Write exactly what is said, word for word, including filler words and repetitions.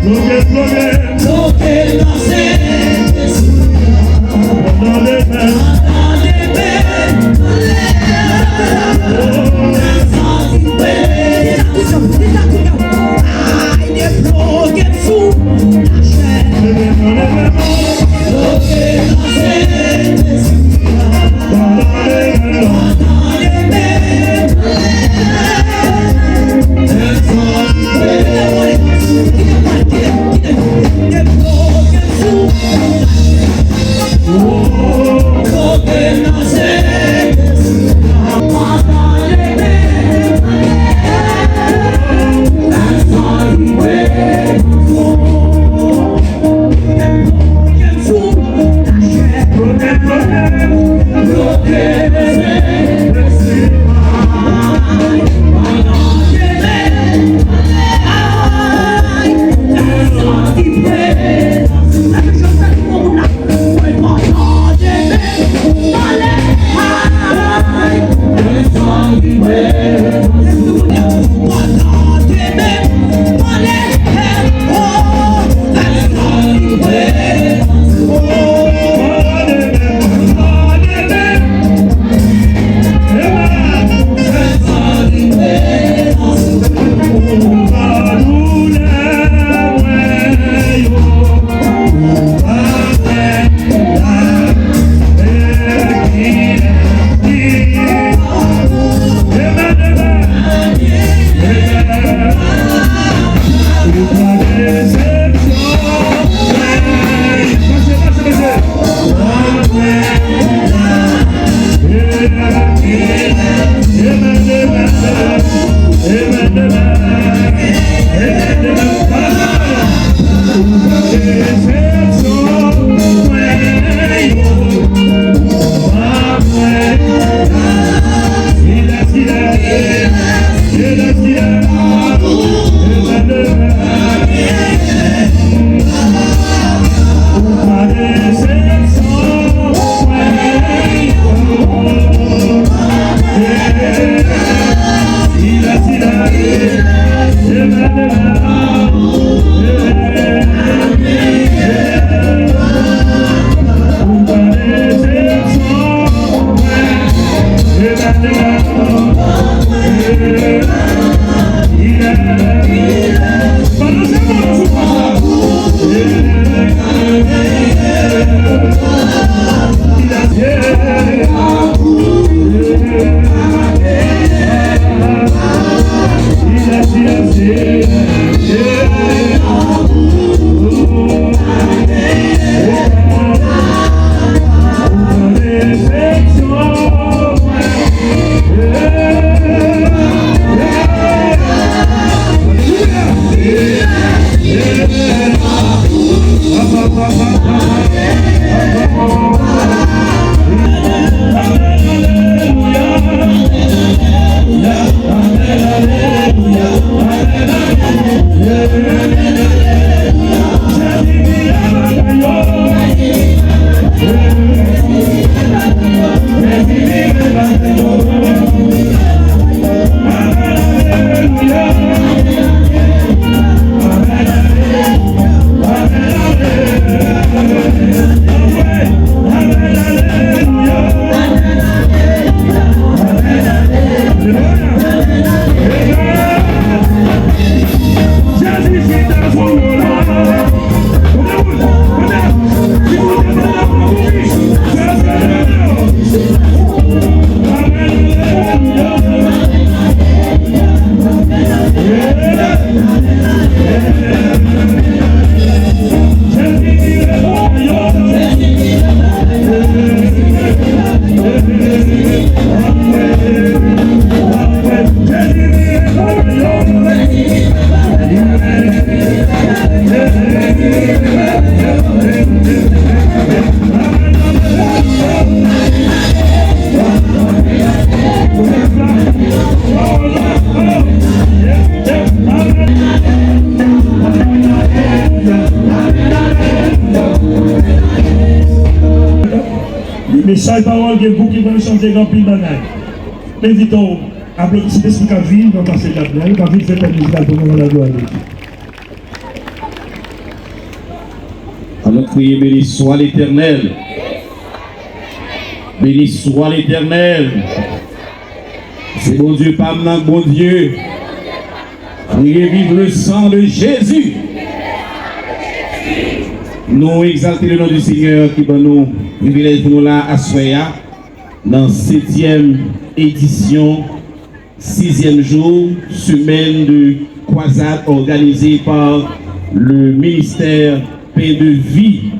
Bloke, bloke. Bloke nan Sentespri a. Pandan demen. Pandan demen. Ay, debloke m sou lachè. Bloke nan Sentespri a. Pandan demen. Mesaj pawòl gen gou ki pral chanje gen anpil bagay. M envite w aplodi Sentespri k ap vin, nan pase gad la, k ap vin fè pèp mizikal pou nou nan laglwa de Dye. Nou kriye, béni soit l'Éternel. Béni soit l'Éternel. Se Bondye pa m nan, Bondye. Priye viv le sang de Jésus. Nou egzalte le non du Seigneur ki ban nou privilèj pou nou la aswè a nan setyèm edisyon, sizyèm jou, semèn de kwazad òganize pa le ministè Pen de Vi.